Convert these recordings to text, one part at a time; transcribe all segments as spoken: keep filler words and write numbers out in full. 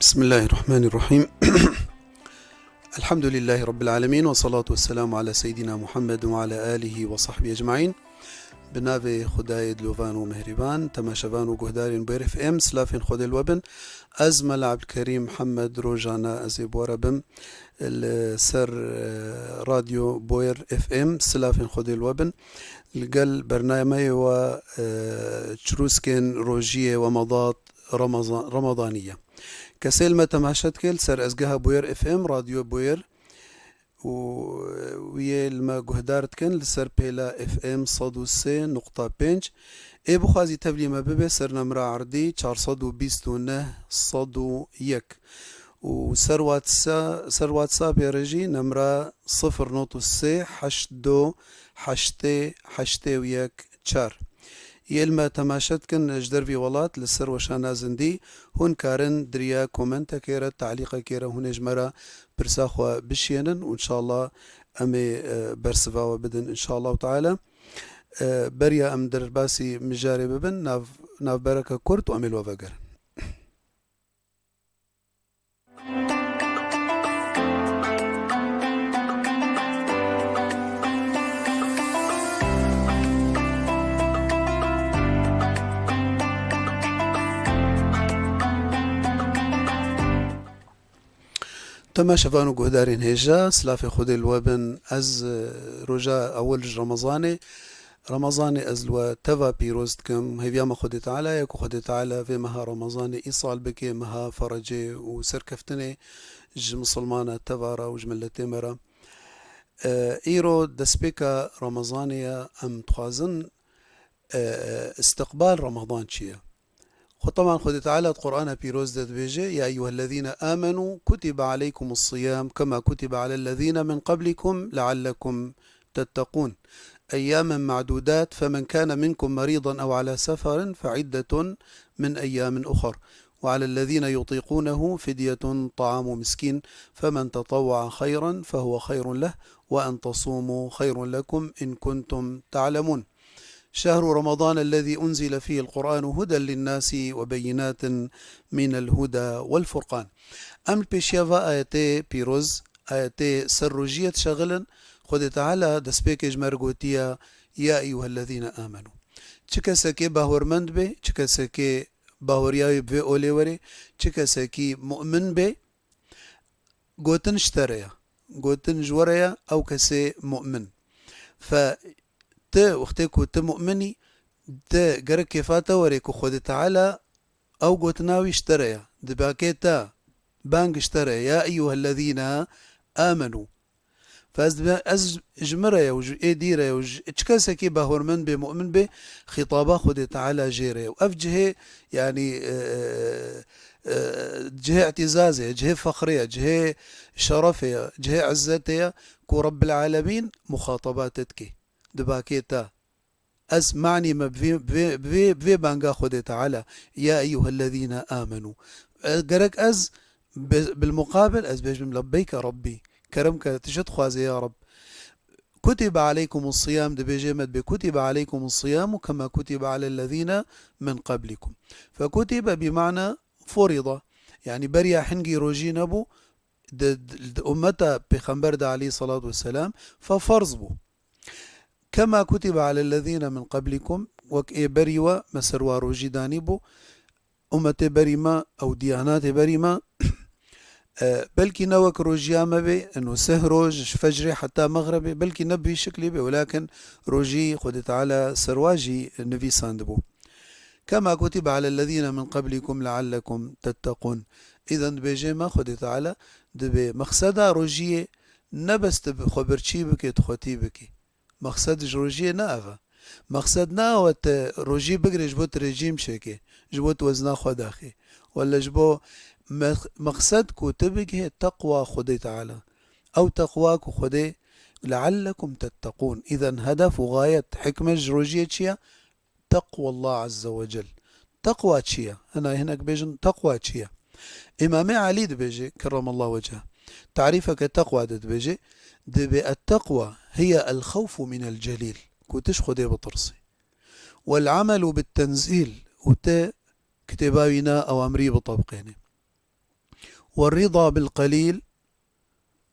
بسم الله الرحمن الرحيم. الحمد لله رب العالمين، والصلاة والسلام على سيدنا محمد وعلى آله وصحبه أجمعين. Bi navê Xwedayê dilovan û mehrîban, temaşevan û guhdarên Bûyer F M, silafên Xwedê li we bin. Ez Mela Ebdulkerîm Mihemed, rojane ez ê bi we re bim li ser, e, Radyo Bûyer F M, silafên Xwedê li we bin. Li gel bernameyê we, e, çirûskên rojiyê we medat Ramaza-, Ramadanî ye. Kesê li me temaşe dike li ser ezgeha Bûyer F M, Radyo Bûyer, û wiyê li me guhdar dikin li ser pêla F M sed û sê nokta pênc. Ê bixwazî tevlî me bibe ser nemra erdî çar sed û bîst û neh sed û yek û ser WhatsApp, ser WhatsAppê re jî nemra sifir nod û sê heşt du heştê heştê û yek çar. Yê li me temaşe dikin ji dervî welat li ser weşana zindî, hûn karin di riya komentekê re, talîqekê re hûn ê ji me re pirsa xwe bişiyênin û înşallah em ê, e, bersiva we bidin înşallah teala. E, beriya em derbasî mijarê bibin, nav-, navbereke kurt û em ê li we vegerin. Temaşevan û guhdarên hêja, silafê Xwedê li we bin. Ez, e, roja ewil ji Remezanê, Remezanê ez li we teva pîroz dikim. Hêviya me Xwedê Teala ye ku Xwedê Teala vê meha Remezanê îsal bike meha ferecê û serkeftinê ji misilmana teva re û ji miletê me re. E, îro destpêka Remezanê ye, em dixwazin, e, istiqbal Remezan çi ye? Xwe teman Xwedê Teala di Qur'ana pîroz de dibêje, يا أيها الذين آمنوا كتب عليكم الصيام كما كتب على الذين من قبلكم لعلكم تتقون. أياما معدودات، فمن كان منكم مريضا أو على سفر فعدة من أيام أخر، وعلى الذين يطيقونه فدية طعام مسكين، فمن تطوع خيرا فهو خير له، وأن تصوموا خير لكم إن كنتم تعلمون. شهر رمضان الذي أنزل فيه القرآن هدى للناس وبينات من الهدى والفرقان. Em li pêşiya va ayetê pîroz, ayetê ser rojiyê dişexilin, Xwedê Teala destpêkê ji me re gotiye, يا أيها الذين آمنوا. Çi kesekê bawermend be, çi kesekê baweriya wê bi vê olê were, çi kesekî mu'min be, gotin ji te re ye. Gotin ji we re ye, ew kesê mu'min. Fe ti, wextê ku ti mu'min î, ti gerek kêfa te were ku Xwedê Teala ew gotina wî ji te re ye. Di bakê te, bang ji te re ye. يا أيها الذين آمنوا. Fe ez dibe-, ez ji min re ye û ji êdî re ye û ji çi kesekî bahormend bê, mu'min bê, xîtaba Xwedê Teala jê re ye. Û ev cihê, yanî, e, e, e, cihê îtîzazê ye, cihê fexrê ye, cihê şerefê ye, cihê izzetê ye ku Rebbil Alemîn muxataba te dike. Di bakê te. Ez manî me bi vê, bi vê, bi vê, bi vê banga Xwedê Teala, يا أيها الذين آمنوا. E, gerek ez bi-, bilmuqabil ez bêjim, لبيك ربي. Kerem ke, tu ji dixwazê ya Reb. كتب عليكم الصيام, dibêje me dibê, كتب عليكم الصيام كما كتب على الذين من قبلكم. فكتب بمعنى فرض. Yanî beriya hingî rojî nebû, di, di, di ummeta Pêxember de aleyhissalatu vesselam, fe ferz bû. كما كتب على الذين من قبلكم, wek ê berî we me ser wa rojî danî bû, ummetê berî me ew diyanatê berî me, e, belkî ne wek rojiya me bê, eno sih roj, ji fecrê heta mexrebê, belkî ne bi vî şiklî bê, welakin rojî Xwedê Teala ser wa jî nivîsandibû. كما كتب على الذين من قبلكم لعلكم تتقون. Îden dibêje me Xwedê Teala dibê mexseda rojiyê ne bes tu bi xwe birçî bike, tu xwetî bike. Mexsed ji rojiyê ne ev e. Mexsed ne ew e tu rojî bigirê ji bo tu rejîm çêkê, ji bo tu wezna xwe daxê. Wele ji bo mex-, mexsed ku tu bigihê teqwa Xwedê Teala. Ew teqwa ku Xwedê, لعلكم تتقون. Îden hedef û gayet, hikmet ji rojiyê çi ye? تقوى الله عز وجل. Teqwa çi ye? Hina hinek bêjin, teqwa çi ye? Îmamê Elî dibêje, kerremallahu wecheh, tarîfeke teqwa de dibêje, dibê التقوى هي الخوف من الجليل. Ku tu ji Xwedê bitirsî. والعمل بالتنزيل. Û te kitêba wî na ewamirî bitebiqênê. والرضا بالقليل،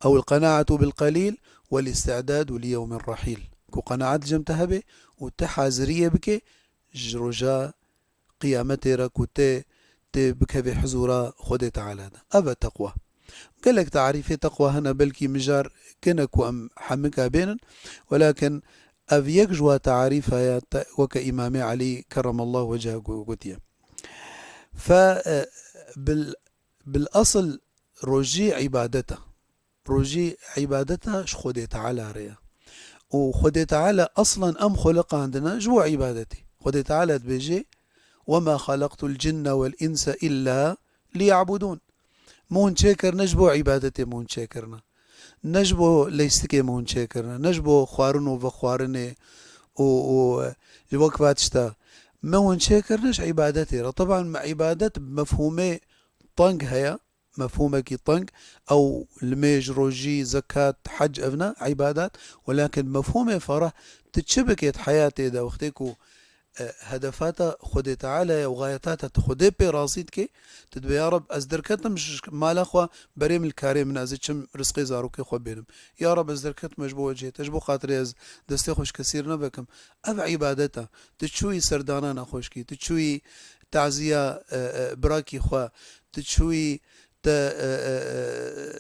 أو القناعة بالقليل والاستعداد ليوم الرحيل. Ku qenaet cem te hebe û te haziriyê bike ji roja qiyametê re ku te, te bikeve huzura Xwedê Teala de. Ev e teqwa. Gelek tarîfê teqwa hene, belkî mijar gene ku em hemika bênin, welakin ev yek ji wa tarîfa ye te-, weke Îmamê Elî kerremallahu wecheh gu-, gotiye. Fe, e, bil, bil asl rojî îbadet e. Rojî îbadeta ji Xwedê Teala re ye. Û Xwedê Teala eslen em xuliqandine ji bo îbadetê. Xwedê Teala dibêje, "وما خلقت الجن والإنس إلا ليعبدون." Min hûn çêkirine ji bo îbadetê min hûn çêkirine. Ne ji bo leyistikê min hûn çêkirine, ne ji bo xwarin û vexwarinê û, û, e, ji wek va tişta. Min hûn çêkirine ji îbadetê re. Teban me îbadet bi mefhûmê teng heye. Mefhûmekî teng, ew limêj, rojî, zekat, hec, ev ne îbadet, welakin mefhûmê fereh, tu çi bikê di heyatê de, wextê ku, e, hedefata Xwedê Teala ye û gayeta te tu Xwedê pê razî dikê, tu dibê, "Ya Reb, ez derketim ji mala xwe, berê min li karê min, ez ê çim rizqê zarokê xwe bênim. Ya Reb, ez derketime ji bo wecihê te, ji bo xatirê ez destê xwe ji kesî re nevekim." Ev îbadet e. Tu çûyî serdana nexweşkî, tu çûyî taziya, e, e, birakî xwe, tu çûyî te, e, e,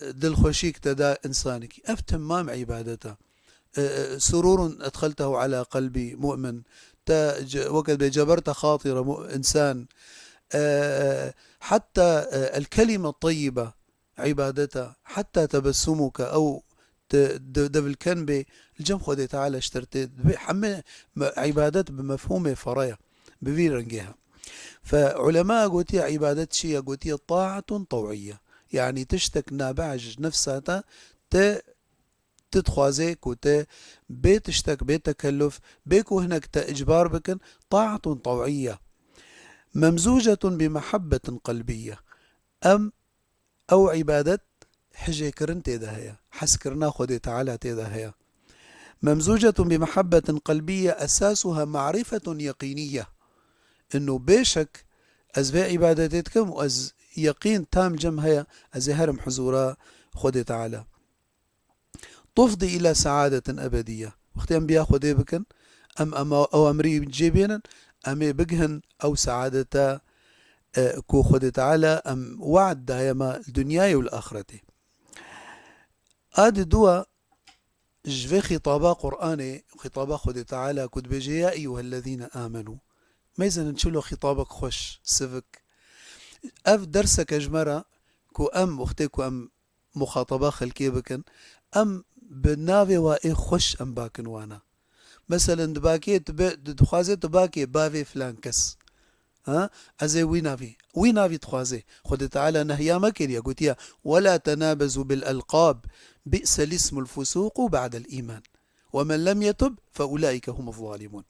e, dilxweşîk te da însanekî. Ev temam îbadet e. E, e, surûrun edxeltehu ala qelbî mu'min. Te ce-, weke bê ceberte xatîre mu-, însan. E, e, hetta, e, el kelime teyyibe îbadet e. Hetta tebessumuke ew te-, de-, devilken bê, li cem Xwedê Teala ji te re tê. Dibê heme me-, îbadet bi mefhûmê fere ye. Bi vî rengê he. Fe ulema gotiye îbadet çi ye? Gotiye taatun tew'iyye. Yanî tiştek nabe ji nefsa te, te, tu dixwazê ku te bê tiştek, bê tekelluf, bê ku hinek te icbar bikin, taatun tew'iyye. Memzûcetun bi mehebbetin qelbiyye. Em Ew îbadet hijêkirin tê de heye, hezkirina Xwedê Teala tê de heye. Memzûcetun bi mehebbetin qelbiyye esasuha marîfetun yeqîniyye. Ino bêşek ez vê îbadetê dikim û ez yeqîn tam cem heye, ez ê herim huzûra Xwedê Teala. Tufdî îla saadetin ebedîye. Wextê em biya Xwedê bikin, em, em ew emrî cê bênin, em ê bigihin ew saadete, e, ku Xwedê Teala em we'd daye me li dinyayê û li axretê. A di dua ji vê xîtaba Qur'anê, xîtaba Xwedê Teala ku dibêje, "Ya eyyuhellezîne amenû." Mêzinin çilo xîtabek xweş, sivik. Ev derseke ji me re ku em, wextê ku em muxataba xelkê bikin, em bi navê wa ê xweş em bakin wana. Meselen, di bakê tu be, di, dixwaze tu bakê bavê filan kes. Ha? Ez ê wî navî, wî navî dixwaze. Xwedê Teala nehya me kiriye, gotiye, "Wela tenabezu bil elqab, bi'sel ismul fusuqu ba'del îman." "Ve men lem yetub fe ulaike humuz zalimun."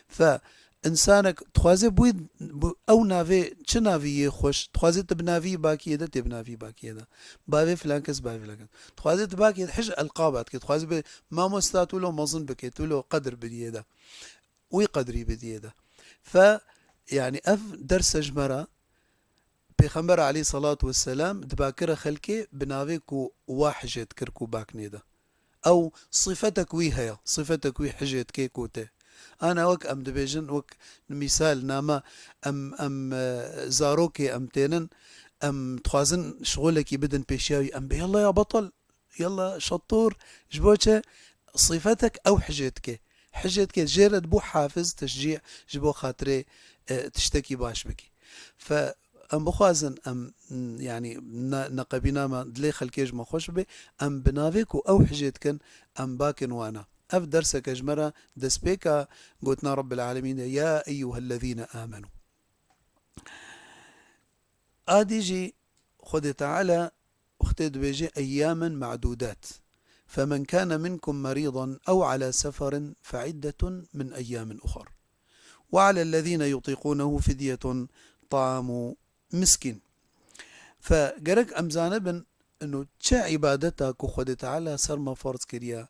Fe, însanek dixwaze bû, bû ew navê, çi navî yê xweş, dixwaze tu bi navî bakiyê de, tê bi navî bakiyê de. Bavê filan kes, bavê filan kes. Dixwaze tu bakiyê de hij elqaba dike, dixwaze bi mamosta tu lo mezin bike, tu lo qedir bidiyê de. Wî qedrî bidiyê de. Fe, yanî ev derse ji me re Pêxember aleyhissalatu vesselam dibakire xelkê bi navê ku wa hijê dikir ku bak nêde. Ew sifetek wî heye, sifetek wî hijê dikê ku tê. Ana wek em dibêjin, wek mîsal, nama em, em, e, zarokê em tênin, em dixwazin şixulekî bidin pêşiya wî, em bê, "Yalla ya betel, yalla şetur." Ji bo çi? Sifetek ew hijê dike. Hijê dike, jê re dibû hafiz, teşcî, ji bo xatirê, e, tiştekî baş bikî. Fe em bixwazin, em, m, yanî ne, neqebîna me dilê xelkê ji me xweş bibe, em bi navê ku ew hijê dikin, em bakin wana. Ev derseke ji me re destpêka gotina Rabbil Alemîn de, "Ya eyyuhellezîne amenû." A dî jî Xwedê Teala wextê dibêje, "Eyyamen ma'dudat. Femen kana minkum maridan ew ala seferin fe iddatun min eyyamin uxar. Ve alellezîne yutiqunehu fidyetun ta'amu miskin." Fe gerek em zanibin, ino çi îbadeta ku Xwedê Teala ser me ferz kiriye,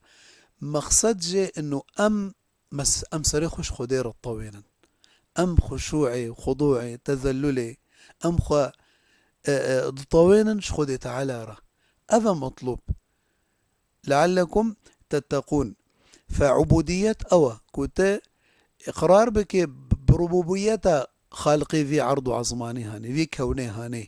mexsed jê ino em mes-, em serê xwe ji Xwedê re tewênin. Em xuşûê, xuduê, tezellulê, em xwe e, e, ditewênin ji Xwedê Teala re. Ev e metlûb. لعلكم تتقون. Fe ubûdiyet ew e ku te iqrar bike bi rubûbiyeta Xaliqê vî erd û ezmanê hanê, vî kewnê hanê.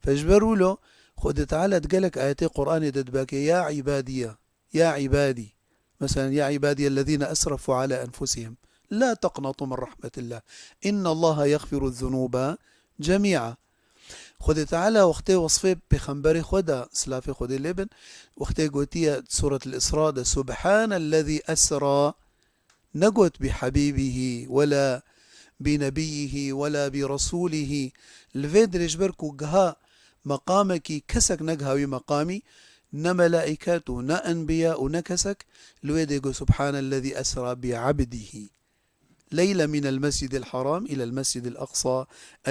Fe ji ber wilo Xwedê Teala di gelek ayetê Qur'anê de dibake, "Ya ibadiye, ya ibadî." Mesela, "Ya ibadiye lezîne esrefu ala enfusihim. La teqnetu min rahmetillah. İnne Allaha yagfiru zunuba cemi'a." Xwedê Teala wextê wesfê pêxemberê xwe da, silafê Xwedê lê bin, wextê gotiye Suret el-Isra de, "Subhanellezî esra", negot bi habîbihî, wela bi nebiyihî, wela bi resûlihî. Li vê dirê ji ber ku giha meqamekî, kesek negiha wî meqamî, ne melaiket û ne enbiya û ne kesek, li wê dê got, "Subhanellezî esra bi abdihî." ليلا من المسجد الحرام إلى المسجد الأقصى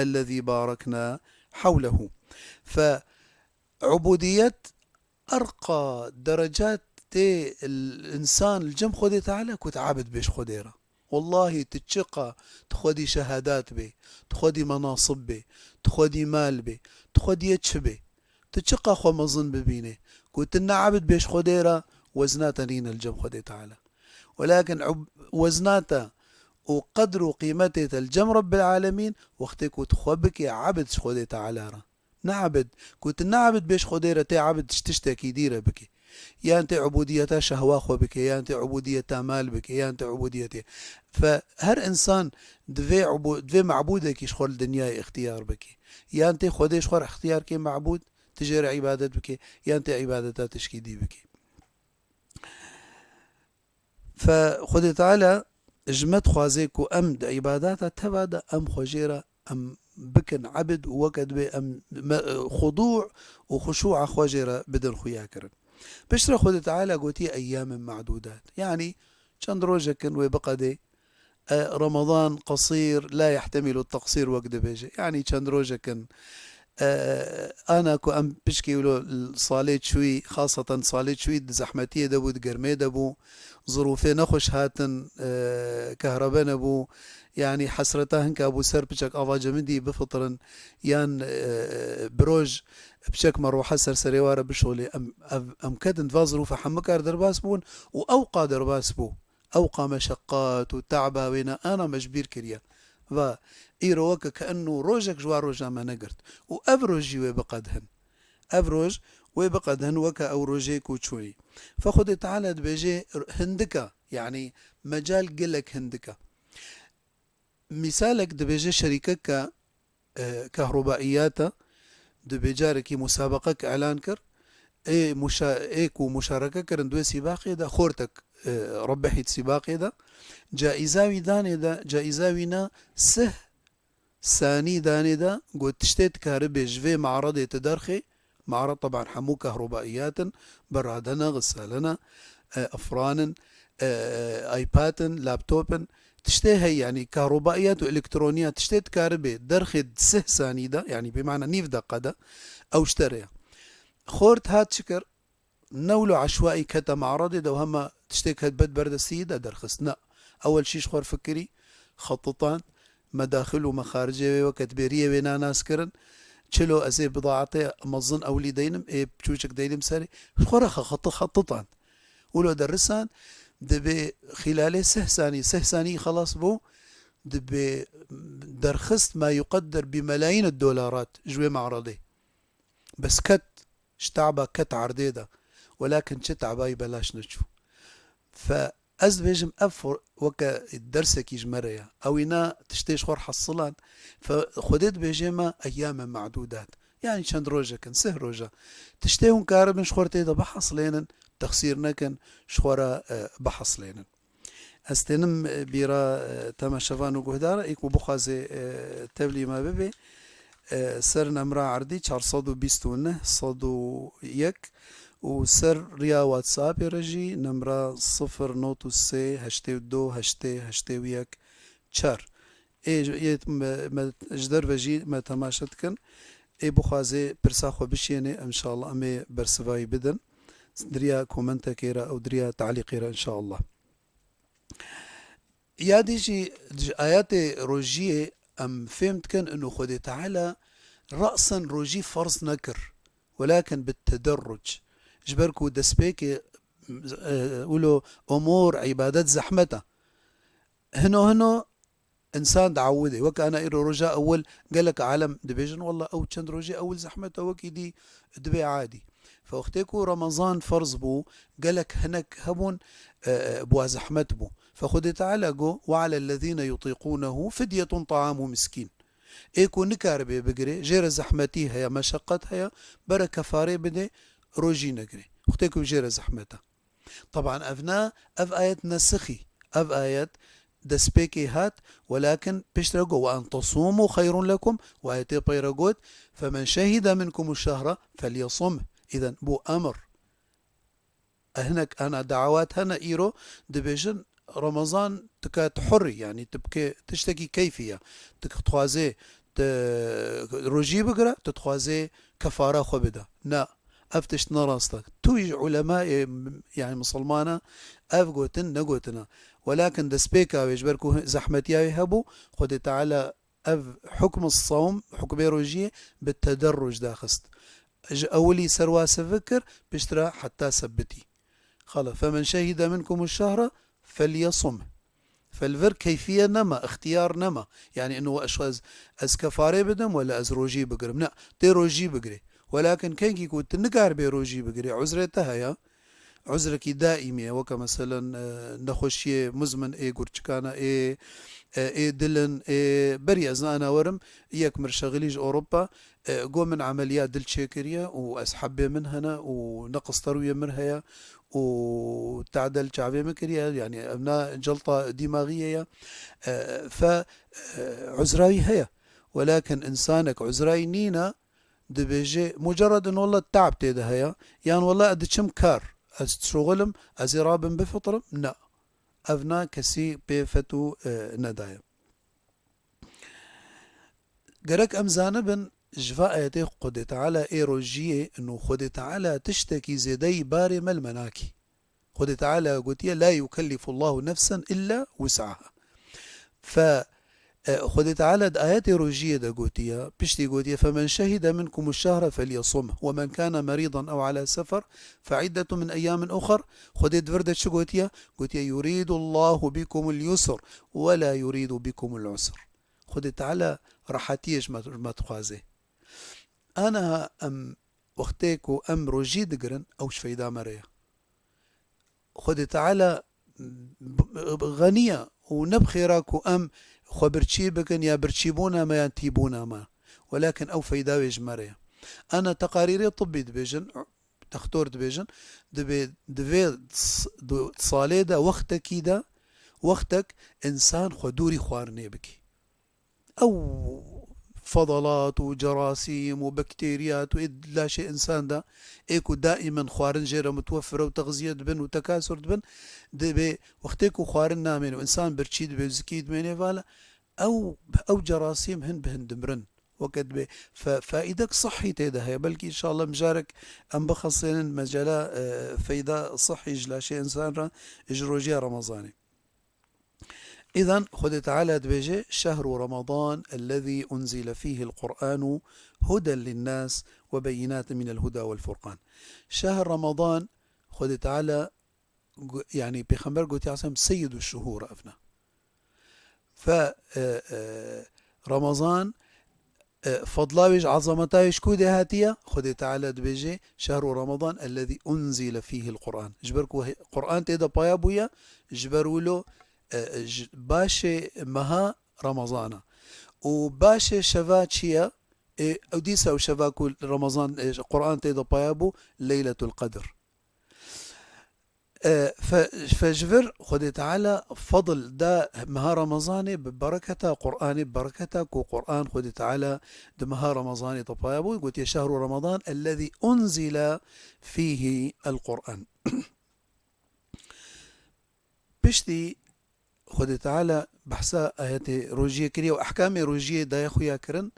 الذي باركنا حوله. Fe ubudiyet erqa derecatê l-, însan li cem Xwedê Teala ku tu abid bê ji Xwedê re. Wellahî tu çiqa tu xwedî şehadat bê, tu xwedî menasib bê, tu xwedî mal bê, tu xwedî çi bê. Tu çiqa xwe mezin bibînê, ku tu ne abid bê ji Xwedê re, wezna te nîne li cem Xwedê Teala. Welakin ub-, wezna te û qedr û qîmetê te li cem Rebbil Alemîn, wextê ku tu xwe bikê abid ji Xwedê Teala re. Ne abid, ku tu ne abid bê ji Xwedê re, tê abid ji tiştekî dî re bikê. Yan tê ubudiyeta şehwa xwe bikê, yan tê ubudiyeta mal bikê, yan tê ubudiyetê. Fe her însan divê ubu-, divê mabûdekî ji xwe li dinyayê ixtiyar bikê. Yan tê Xwedê ji xwe re ixtiyar kê mabûd, tu jê re îbadet bikê, yan tê îbadeta tişkî dî bikê. Fe Xwedê Teala ji me dixwaze ku em di îbadata teva de em xwe jê re em bikin ebid û weke dibê em me, xudû û xuşûa xwe jê re bidin xuya kirin. Piştre Xwedê Teala gotiye eyyamen ma'dudat. Yanî çend rojek in wê biqedê, e, Ramadan qesîr la yehtemilu teqsîr wek dibêje. Yanî çend rojek in, e, ana ku em pişkî wilo salê çûyî, xaseten salê çûyî di zehmetiyê de bû, di germê de bû, zirûfê nexweş hatin, e, kehrebe nebû. Yanî hesreta hinka bû ser piçek ava cemidî bifitin yan, e, bi roj piçek merwehe ser serê wa re bişolê. Em, ev, em ketin di va zirûfe hemû kar derbas bûn û ew qa derbas bû. Ew qa meşeqat û te'ba wêne ana me ji bîr kiriye. Va, îro weke ke enno rojek ji wan rojan me negirt. Û ev roj jî wê biqedhin. Ev roj wê biqedhin weke ew rojê ku çûyî. Fe Xwedê Teala dibêje hindika, yanî mecal gelek hindika. Mîsalek dibêje şerîkeke, e, kehrobaiyata dibê carekî musabeqek elan kir. Ê muşa-, ê ku muşareke kirin di wê sîbaqê de xortek, e, rebihî di sîbaqê de. Caîza wî danê de, caîza wî na sih sanî danê de, got tiştê dikaribê ji vê maredê tu derxê, Maret teban hemû kehrobaiyat in, beradene, xisalene, e, efran in, e, iPad in, laptop in. Tiştê heye, yanî kehrobaiyat û elektroniyat, tiştê dikaribê derxê di sih sanî de, yanî bi mana nîv deqe de, ew ji te re ye. Xort hat çi kir? Ne wilo eşwaî kete maredê de û hema tiştê ket bet ber destî de derxist. Ne. Ewel şîş xwe fikirî, xetitan, medaxil û mexaricê wê weke dibêriyê wê nanas kirin. Çilo ez ê bidaetê mezin ewlî deynim, ê çûçik deynim serê. Ji xwe re xexeti-, xetitan. Wilo derrisan, dibê xîlalê seh sanî, seh sanî xelas bû, dibê derxist ma yuqedder bi melayîn dolarat ji wê maredê. Bes ket, ji taba ket erdê de. Welakin çi tabayî belaş neçû. Fe ez dibêjim ev for-, weke dersekî ji me re ye. Ewî na tiştê ji xwe re hesilan. Fe Xwedê dibêje me eyyame ma'dudat. Yanî çend rojek in, sih roja. Tiştê hûn karibin ji xwe re tê de bihesilênin, texsîr nekin, ji xwe re, e, bihesilênin. Ez tênim, e, bîra, e, temaşevan û guhdar, ê ku bixwaze, e, tevlî me bibe, e, ser nemra erdî çar sed û bîst û neh sed û yek û ser riya WhatsAppê re jî nemra sifir not û sê heştê û du heştê heştê û yek çar. Ê, ê me, me, ji derve jî me temaşe dikin. Ê bixwaze pirsa xwe bişînê, inşallah em ê bersivayî bidin. Di riya komentekê re û di riya talîqê re inşallah. Ya dî jî ji ayetê rojiyê em fêm dikin ino Xwedê Teala re'sen rojî ferz nekir. Welakin bi tederruc. Ji ber ku destpêkê, e, wilo umûr, îbadet zehmet e. Hino hino însan diewidê. Wek ana îro roja ewil gelek alem dibêjin, "Wallah ew çend rojê ewil zehmet e, wekî dî dibê adî." Fe wextê ku Remezan ferz bû, gelek hinek hebûn, e, e, bi wa zehmet bû. Fe Xwedê Teala got, "Ve alellezîne yutîqûnehu fidyetun taamu miskîn." Ê ku nikaribê bigirê, jê re zehmetî heye, meşeqet heye, bere kefarê bidê, rojî negirê. Wextê ku jê re zehmet e. Teban ev ne, ev ayet nesixî. Ev ayet destpêkê hat, welakin piştre got, "Ve en tesûmû xeyrun lekum", û ayetê pey re got, "Femen şehide minkumu şehre felyesumh." Îden bû emir. E, hinek ana dawat hene îro dibêjin, Remezan tu ke tu hurî, yanî tu bike tiştekî keyfî ye. Tu dixwazê tu rojî bigire, tu dixwazê kefara xwe bide. Na, ev tişt ne rast e. Tu ji ulemayê, yanî misilmana ev gotin negotine. Welakin destpêka wê ji ber ku zehmetiya wê hebû, Xwedê Teala ev hukm sawm, hukmê rojiyê bi tederruc daxist. Ji ewilî ser wa sivik kir, piştre heta sebitî. Xala, "Femen şehide minkumu şehre felyesumh." Fe li vir keyfiye nema, ixtiyar nema. Yanî ino ez, ez kefarê bidim wela ez rojî bigirim. Ne, tê rojî bigirê. Welakin kengî ku tu nikaribê rojî bigirê, uzrê te heye, uzrekî daîmî ye, weke meselen, e, nexweşiyê muzmin ê gurçikana, ê, e, ê dilin, ê berî ez ana werim, yek mirşexilî ji Ewropa, e, got, "Min emeliya dil çêkiriye û ez hebê min hene û neqis terwiyê min heye û tadel çavê min kiriye, yanî ev na celta dîmaxiyê ye." E, fe, e, uzra wî heye. Welakin însanek uzra wî nîne, dibêje, mucerred in wela tab tê de heye, yan wela ez diçim kar, ez şixulim, ez ê rabim bifiṭirim, na. Ev na kesî pê fetû, e, nedaye. Gerek em zanibin, ji va ayetê Xwedê Teala ê rojiyê û Xwedê Teala tiştekî zêdeyî barê me li me nakî. Xwedê Teala gotiye, "La yukellifullahu nefsen illa wus'aha." Fe, e, Xwedê Teala di ayetê rojiyê de gotiye, piştî gotiye, "Femen şehide minkumu şehre felyesumh, ve men kana meridan ew ala sefer, fe iddetu min eyyamin uxar." Xwedê di vir de çi gotiye? Gotiye, "Yuridullahu bikumul yusr, ve la yuridu bikumul usr." Xwedê Teala rehetiyê ji me, ji me dixwaze. Aniha em wextê ku em rojî digirin, ew ji feyda me re ye. Xwedê Teala b-, b-, xenî ye û ne bi xêra ku em xwe birçî bikin ya birçîbûna me yan tîbûna me. Welakin ew feyda wê ji me re ye. Ana teqarîrê tibbî dibêjin, textor dibêjin, dibê, divê s-, du-, salê de wextekî de, wextek însan xwe dûrî xwarinê bikî. Ew fedalat û cerasîm û bakteriyat û ê di laşê însan de, ê ku daîmen xwarin jê re mutwefir e û texziye dibin û tekasur dibin, dibê wextê ku xwarin namêne û însan birçî dibe û zikî dimêne vala, ew, ew cerasîm hin bi hin dimirin. Weke dibê fe-, faîdek sihî tê de heye. Belkî înşallah mijarek em bixesênin mecala, e, feyda sihî ji laşê însan re ji rojiya Remezanê. Îdan Xwedê Teala dibêje, "Şehru Ramadan ellezî unzile fîhil Qur'anu huden linnas ve beyinatin minel huda vel furqan." Şehr Ramadan, Xwedê Teala gu-, yanî Pêxember gotiye, "Asem seyyidû şuhûr evna." Fe, e, e, Ramazan, e, fadla wê ji azameta wê ji ku de hatiye? Xwedê Teala dibêje, "Şehru Ramadan ellezî unzile fîhil Qur'an." Ji ber ku he-, Qur'an tê de paya bûye, ji ber wilo, e, e, ji başê meha Ramazana. Û başê şeva çi ye? Ê, ew dîsa ew şeva ku Ramazan, e, Qur'an tê de paya bû, Leyletul Qedr. E, fe, fe ji vir Xwedê Teala fadl da meha Ramazanê bi bereketa Qur'anê, bi bereketa ku Qur'an Xwedê Teala di meha Ramazanê de paya bû, gotiye, "Şehru Ramadan ellezî unzile fîhî el Qur'an." Piştî Xwedê Teala behsa ayetê rojiyê kiriye û ehkamê rojiyê daye xuya kirin.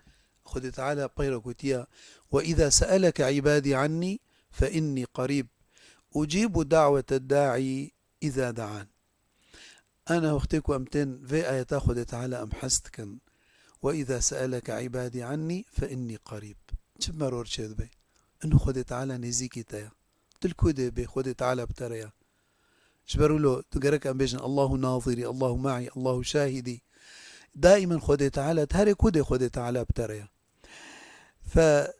Xwedê Teala peyre gotiye, "Ve îza seeleke îbadî annî fe innî qerîb, ucîbu da'wete da'i îza da'an." Ana wextê ku em tên vê ayeta Xwedê Teala em hes dikin. "Ve izâ se'eleke ibâdî annî fe innî qarîb." Çi meror çêdibe? Ino Xwedê Teala nêzîkî te ya. Tu li ku dê bê, Xwedê Teala bi te re ya. Ji ber wilo tu gerek em bêjin, "Allahu nazîrî, Allahu maî, Allahu şahîdî." Daîmen Xwedê Teala, tu herê ku dê Xwedê Teala bi te re ya. Fe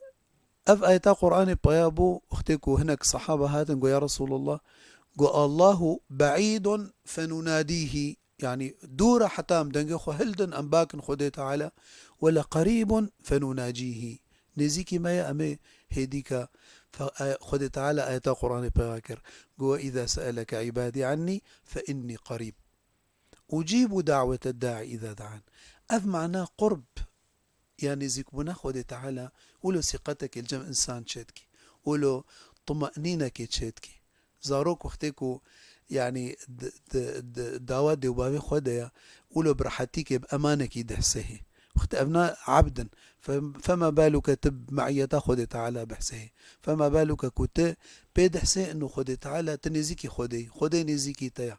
ev ayeta Qur'anê peya bû, wextê ku hinek sehaba hatin, got, "Ya Resulallah," got, "Allahu be'îdun fenunadîhî." Yanî dûr e, heta em dengê xwe hildin, em bakin Xwedê Teala, "Wele qerîbun fenunacîhî." Nêzîkî me ye, em ê hêdîka fe-, e, Xwedê Teala ayeta Qur'anê peywa kir. Got, "Ve îza se'eleke îbadî annî fe innî qerîb. Ucîbu da'wete da'i îza da'an." Ev mana qurb ya nêzîkbûna Xwedê Teala, wilo sîqetekê li cem însan çêdikî, wilo tumenînekê çêdikî. Zarok wextê ku, yanî, di, di, di dawa dê û bavê xwe de ya, wilo bi rehetîkê, bi emanekî dihsehê. Wextê evna ebd in. Fe-, fema baluke tu bi meiyeta Xwedê Teala bihsehê. Fema baluke ku tu pê dihsê ino Xwedê Teala, tu nêzîkî Xwedê yî. Xwedê nêzîkî te ya.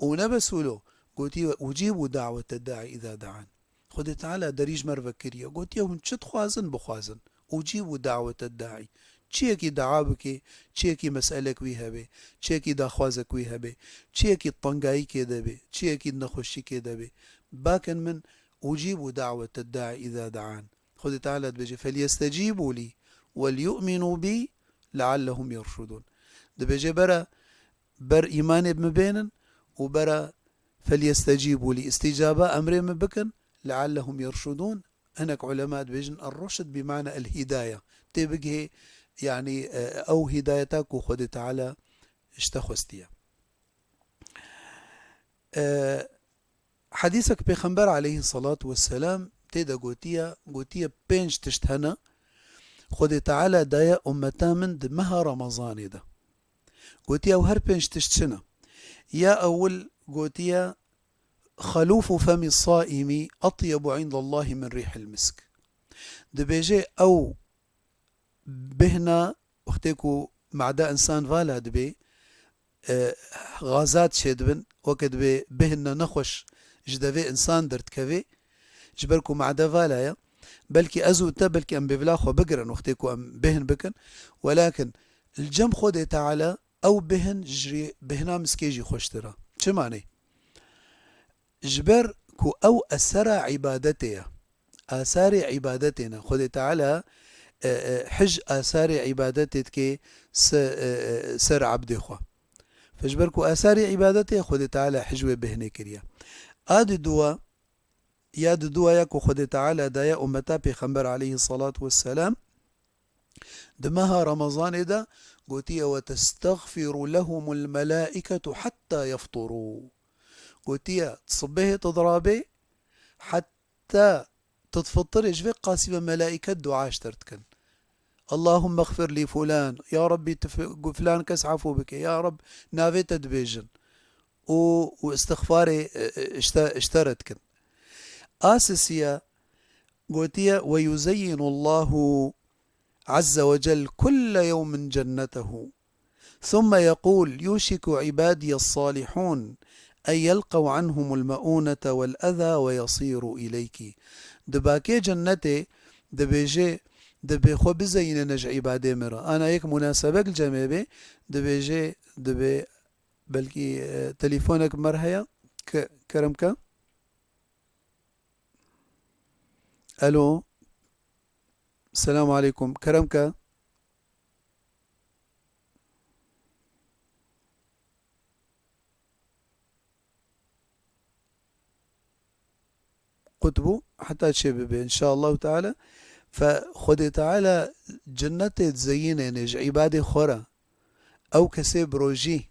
Û ne bes wilo, gotiye, "Ucîbu da'wete da'i îza da'an." Xwedê Teala derî ji me re vekiriye. Gotiye, "Hûn çi dixwazin, bixwazin. Ucîbu da'wete da'i." Çiyekî dua bike, çiyekî meselek wî hebe, çiyekî daxwazek wî hebe, çiyekî tengayîkê de be, çiyekî nexweşîkê de be, bakin min, "Ucîbu da'wete da'i îza da'an." Xwedê Teala dibêje, "Felyestecîbû lî weliyu'minû bî leallehum yerşudûn." Dibêje, bere ber îmanê bi min bênin û bera "Felyestecîbû lî", îstîcaba emrê min bikin, "leallehum yerşudûn." Hinek ulema dibêjin, "Er-ruşd bi mana el-hîdaye." Tê bigihê, yanî, e, ew hîdayeta ku Xwedê Teala ji te xwestiye. E, Hedîsek Pêxember aleyhissalatu vesselam tê de gotiye, gotiye, "Pênc tişt hene Xwedê Teala daye ummeta min di meha Remezanê de." Gotiye, "Ew her pênc tişt çi ne?" Ya ewil gotiye, "Xelûfu femi saimi etyebu indallahi min rîhil misk." Dibêje, ew bihna, wextê ku made însan vala dibe, e, xazat çêdibin, weke dibe bihna nexweş ji devê însan derdikeve, ji ber ku made vala ye. Belkî ez û te, belkî em bêvila xwe bigirin wextê ku em bihn bikin, welakin li cem Xwedê Teala ew bihn ji bihna miskê jî xweştir e. Çima ne? Ji ber ku ew esera îbadetê ye. Asarê îbadetê ne. Xwedê Teala, e, e, hij asarê îbadetê dike se-, e, e, ser ebdê xwe. Fe ji ber ku asarê îbadetê ye, Xwedê Teala hij wê bêhnê kiriye. A di dua, ya di dua ya ku Xwedê Teala daye ummeta Pêxember aleyhissalatu vesselam, di meha Remezanê de gotiye, "Ve testexfiru lehumul melaiketu hatta yefṭuru." Gotiye, sibehê tu dirabê, heta tu difitirê, ji vê qasî ve melaîket dua ji te re dikin. "Allahümme xfir lî fulan." Ya Rabbî, tu fi-, gu-, filan kes efû bike. Ya Rab, navê te dibêjin. Û, û istixfarê, e, e, ji te, ji te re dikin. A sisiye gotiye, "Ve yuzeyyinullahu azze ve cel kulle yewmin cennetehu. Thumme yekûl, yuşiku ibadiye salihun en yelqew anhumul meunete vel eza ve yasiru ileyki." Di bakê cennetê dibêje, dibê xwe bizeyînene ji îbadê min re. Ana yek munasebek li cemê bê, dibêje, dibê belkî, e, telîfonek me re heye, ke-, kerem ke. Alo. Selamu aleykum. Kerem ke. Qut bû, heta çê bibe, inşaallahu teala. Fe Xwedê Teala cennetê dizeyînêne ji îbadê xwe re. Ew kesê bi rojî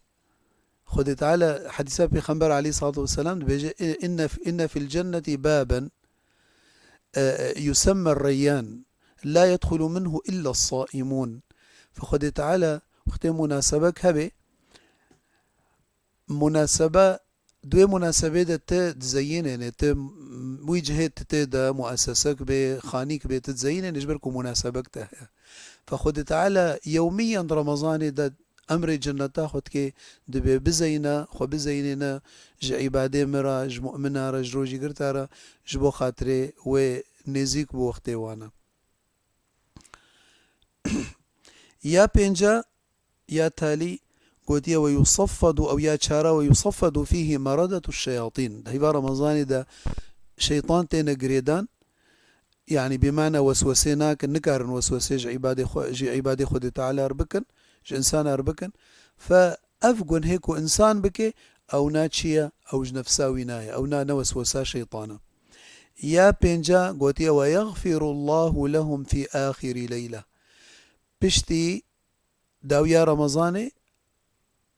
Xwedê Teala hedîsa Pêxember aleyhissalatu vesselam dibêje, "İ-, inne f-, inne fil cenneti baben, e, e, yusemmer reyyan, la yedhulu minhu illa saimun." Fe Xwedê Teala wextê munasebek hebe, munasebe, di wê munasebê de ti dizeyînêne, ti m-, wî cihê ti tê de muesesek bê, xanîk bê, ti dizeyînêne ji ber ku munasebek te heye. Fe Xwedê Teala yewmiyen di Remezanê de emrê cenneta xwe dike, dibê bizeyne, xwe bizeyne ne ji îbadê min re, ji mu'mina re, ji rojîgirta re, ji bo xatirê wê nêzîk bi wextê wan e. Ya pênca, ya talî gotiye, "Ve yusaffadu", ew ya çara, "ve yusaffadu fîhî meredetu şeyatîn." Di heyva Remezanê de şeytan têne girêdan, yanî bêmane weswesê nakin, nikarin weswesê ji îbadê xwe, ji îbadê Xwedê Teala re bikin, ji însana re bikin. Fe ev gunhê ku însan bike, ew na çi ye? Ew ji nefsa wî naye, ew na ne weswesa şeytan e. Ya pênca gotiye, "Ve yexfirullahu lehum fî axirî leyla." Piştî dawiya Remezanê,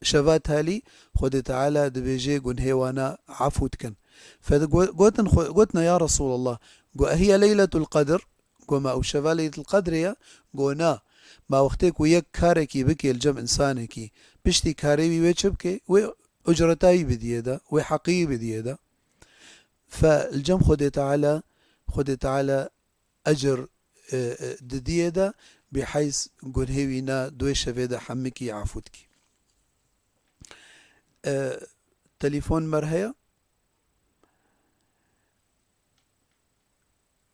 şeva talî, Xwedê Teala dibêje gunhê wana efû dikin. Fe di go-, gotin xwe, gotine, "Ya Resulallah, go ehiye Leyletul Qedr?" Go, "Ma ew şeva Leyletul Qedrê ye?" Go, "Na. Ma wextê ku yek karekî bike li cem însanekî, piştî karê wî wê çi bike? Wê ucreta wî bidiyê de, wê heqî wî bidiyê de." Fe li cem Xwedê Teala, Xwedê Teala ecir, e, e, didiyê de, bîheyz gunhê wî na duê şevê de hemikî afû dikî. E, telefon mer heye?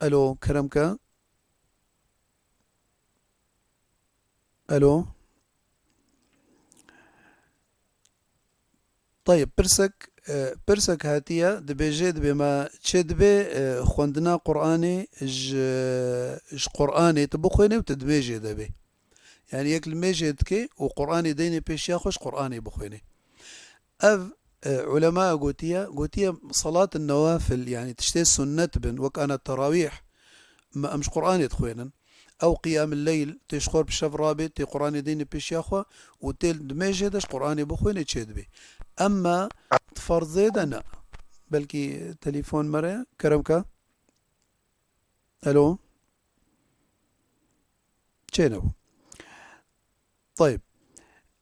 Alo, kerem ke. Alo. Tayeb, pirsek, e, pirsek hatiye, dibêje, dibê me çê dibe, e, xwendina Qur'anê ji, ji Qur'anê tu bixwêne û tu di mêjê de bê. Yani yek li mêjê dike û Qur'anê deyne pêşiya xwe ji Qur'anê bixwêne. Ev, e, ulema gotiye, gotiye salat-ı newafil, yani tiştê sunnet bin, wek ana terawîh, me em ji Qur'anê dixwênin. Ew qiyam-ı leyl, tê ji xwe bi şev rabê, tê Qur'anê deyne pêşiya xwe û tê di mêjê de ji Qur'anê bixwêne çê dibê. Emma di ferzê de ne. Belkî telefon mere, kerem ke. Alo? Çênebû. Tayeb.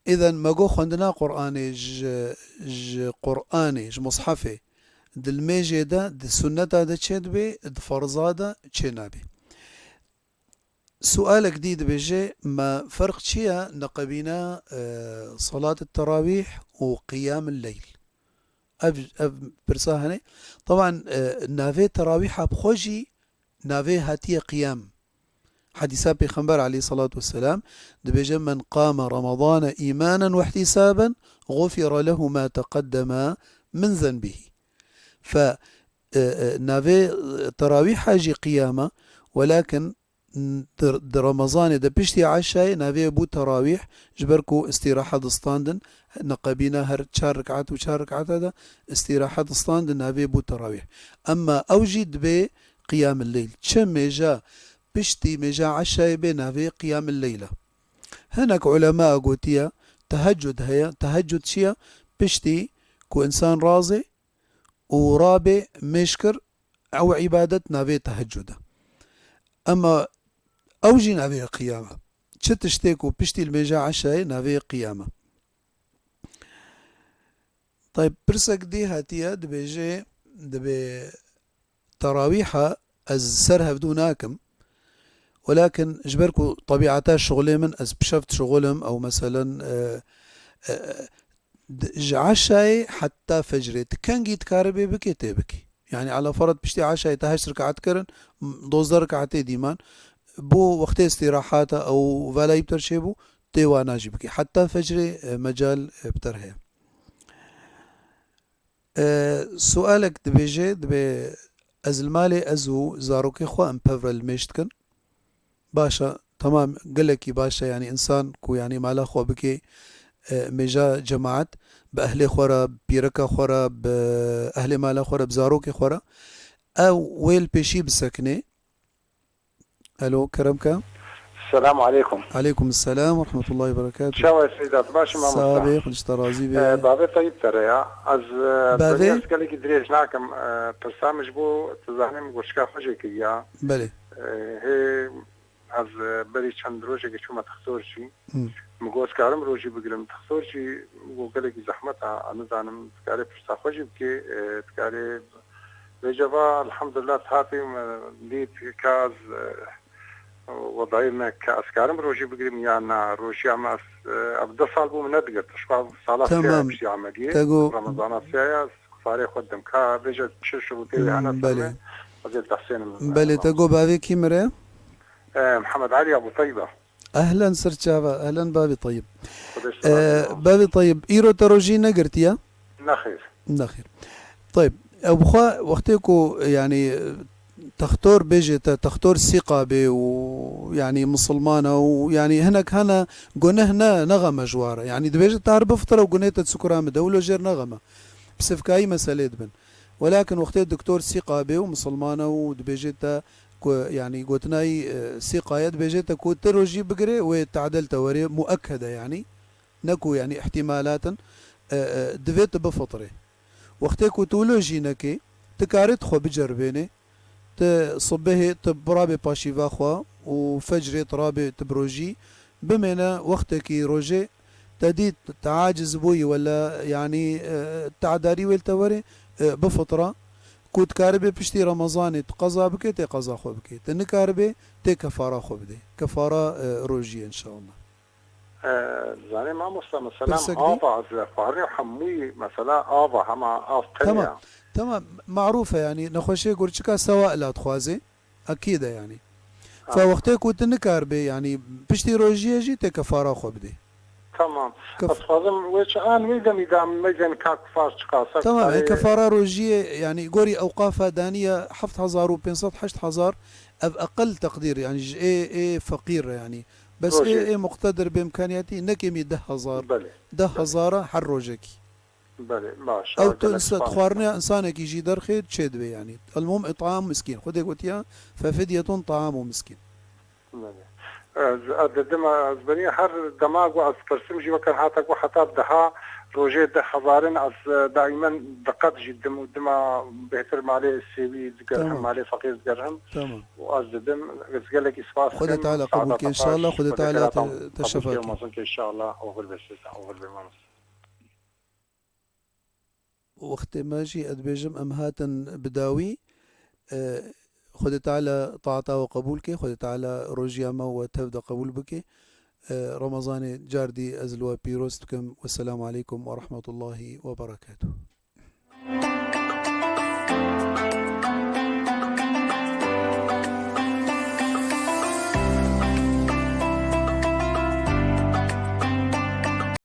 Îden me got xwendina Qur'anê ji, ji Qur'anê, ji mushefê, di limêjê de, di sunneta de çê dibê, di ferza de çê nabê. Sualek dî dibêje, me ferq çi ye neqebîna, e, salat terawîh û qiyam leyl? Ev, ev pirsa hene. Taban, e, navê terawîha bi xwe jî navê hatiye qiyam. Hedîsa Pêxember aleyhissalatu vesselam dibêje, "Men qame Ramadane îmanen we ihtisaben, gufire lehu ma teqeddeme min zenbihî." Fe, e, e, navê, e, terawîha jî qiyam e, welakin di, di Remezanê de piştî eşayê navê bû terawîh, ji ber ku îstîraha distandin, neqebîna her çar rik'at û çar rik'ata de îstîraha distandin, navê bû terawîh. Emma ew jî dibê qiyamil leyl. Çi mêja piştî mêja eşayê bê navê qiyamil leyl e. Hinek ulema gotiye, teheccud heye. Teheccud çi ye? Piştî ku însan razê, û rabê mêj kir, ew îbadet navê teheccud e. Ema ew jî navê qiyam e. Çi tiştê ku piştî li mêja eşayê navê qiyam e. Tayb, pirsek dî hatiye, dibêje, dibê terawîha ez ser hevdû nakim. Welakin ji ber ku tebîeta şixulê min, ez bi şev dişixulim, ew meselen, e, e, di, ji eşayê heta fecrê, tu kengî dikaribê bikê, tê bikî. Yani ala ferad piştî eşayê te heşt rikaet kirin, m-, dozdeh rikaetê dîman, bo wextê îstîrahata ew velayî bi ter çêbû, tê wana jî bikî. Heta fecrê, e, mecal, e, bi ter heye. E, sualek dibêje, dibê ez li malê ez û zarokê xwe em pevre li mêj dikin. Baş e, temam, gelekî baş e, yani însan ku yani mala xwe bikê, e, mêja cemaet, bi ehlê xwe re, bi pîreka xwe re, bi ehlê mala xwe re, bi zarokê xwe re, ew wê li pêşî bisekinê. Alo, kerem ke. Selamu aleykum. Aleykum selam ve rahmetullahi ve berekatuhu. Çawa Seyda, tu baş î mamosta? Sax bê, Xwedê ji te razî be. E, bavê Teyîb Tere ya. Ez, e, Bavê? Belê ez gelekî dirêj nakim. E, pirsa min ji bo, tu zanî min goşka xwe jê kiriya. Belê. E, hê ez, e, berî çend rojekê çûme textor jî. Hmm. Min got, karim rojî bigirim. Textor jî got, gelekî zehmet e, ez nizanim, dikarê pirsa xwe jî bikê, e, dikarê Vêca va, elhamdulillah, hatî, e, dît ka ez, e, Wedayê me ke ez karim rojî bigirim ya na, rojiya me ez, e, ev du sal bû min nedigirt. Ji xwe sala sê ya Tamam. piştî Amediyê. Te got Remezana sê ya ez kufarê xwe didim. Ka bêje çi şurûtê wê hene Hmm, ser belê. me, ez ê dihsênim. Belê, te got bavê kî mire? E, Mihemed Elî Abu Teyba. Ehlen serçava, ehlen bavê Teyib. Xwedê Ee, selamê. Bavê Teyib, îro te rojî negirtiye? Nexêr. Nexêr. Teyib, ew bi xwe wextê ku, yanî, textor bêjê te, textor sîqa bê û, yanî, misilman e û, yanî, hinek hene guneh ne, nexeme ji wa re. Yanî, dibêje te her bifitire û gunê te çi kura min de, wilo jêr nexeme. Bi sivkayî meselê dibin. Welakin wextê doktor sîqa bê û misilman e û dibêje te ku, yanî, gotina wî, e, sîqa ye, dibêje te ku ti rojî bigirê, wê tadel te werê, muekkede, yanî. Ne ku, yanî, ihtimalat in, e, e, divê tu bifitrê. Wextê ku tu wilo jî nekê, tu karê tu xwe biceribênê, tu sibehê tu birabê paşîva xwe û fecrê tu rabê tu birojî, bimêne wextekî rojê te dît te aciz bûyî wela, yanî, e, tadarî wê li te werê, e, bifitra, ku dikaribê piştî Remezanê tu qeza bikê, tê qeza xwe bikê. Tu nikaribê, tê kefara xwe bidê. Kefara, e, rojiyê, inşallah. E, zanê mamosta, mesela, Pirsek dî? Ava ez xwarinê û hemûyî, mesela, ava hema av tenê Tamam. ya. Tamam, marûf e, yanî nexweşiyê gurçika sewa ila dixwazê. Ekîd e, yanî. Ha. Fe wextê ku tu nikaribê, yanî, piştî rojiyê jî tê kefara xwe bidê. Tamam. Kef- Ez dixwazim wê çi an wê demî de meyzên ka kufar çiqas e, Tamam, kufarê e, kefara rojiyê, yanî, gorî ewqafa daniye heft hezar û pênc sed heşt hezar, ev eqel teqdîr, yanî, ji ê, ê feqîr re, yanî. Bes ê, Rojê. Ê muqtedir bi imkaniyatî nekêmî deh hezar, Belê. deh hezar e her rojekî. Belê, baş. Ew Ew tu gelek insa-, spas. Xwarina insanekî jî derxê çê divê, yanî. Elmûm, it'am miskîn. Xwedê gotiya, "Fe fidyetun ta'amu miskîn." Belê. Ez, ez didim, ez berî her dema ku ez pirsim jî weke hata ku heta deha rojê deh hezarin ez, e, daimen diqet jî dim û dima bêhtir malê sêwî digerhim, Tamam. Malê feqîr digerhim. Tamam. Û ez didim, ez gelekî spas Xwedê dikim. Teala Saeta qebûl ke, te inşallah, baş, Xwedê Xwedê Teala Teala te, te qebûl ke şefat ke. Mezin ke, inşallah, oxir be siz, oxir be mamosta. Wextê me jî, ez dibêjim, em hatin bi dawî. E, Xwedê Teala taeta we qebûl ke, Xwedê Teala rojiya me we tev de qebûl bike. E, Remezanê car dî ez li we pîroz dikim. Wesselamu aleykum we rahmetullahi we berekatuh.